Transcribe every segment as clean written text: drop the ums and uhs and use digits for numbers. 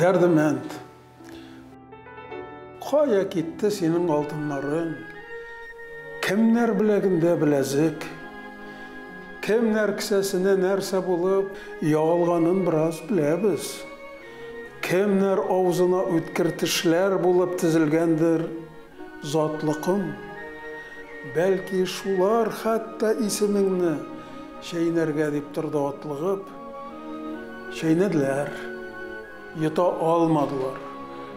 Дәрдемәнд. Кая китте синең алтыннарың? Кемнәр беләгендә беләзек? Кемнәр кесәсенә нәрсә булып ягылганын бераз беләбез. Кемнәр авызына үткер тешләр булып тезелгәндер затлы ком. Бәлки, шулар хәтта исемеңне чәйнәргә дип торды атлыгып. Чәйнәделәр. Йота алмадылар.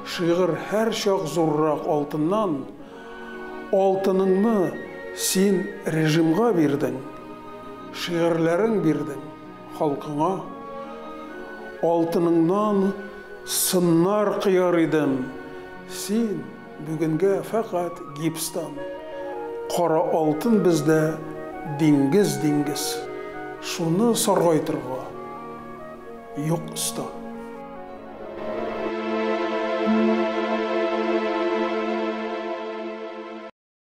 Шигырь һәрчак зуррак алтыннан. Алтыныңны син режимга бирдең. Шигырьләрең бирдең халкыңа. Алтыныңнан сыннар кыяр идем. Син бүгенгә фәкать гипстан. Кара алтын бездә диңгез-диңгез. Шуны саргайтырга юк оста.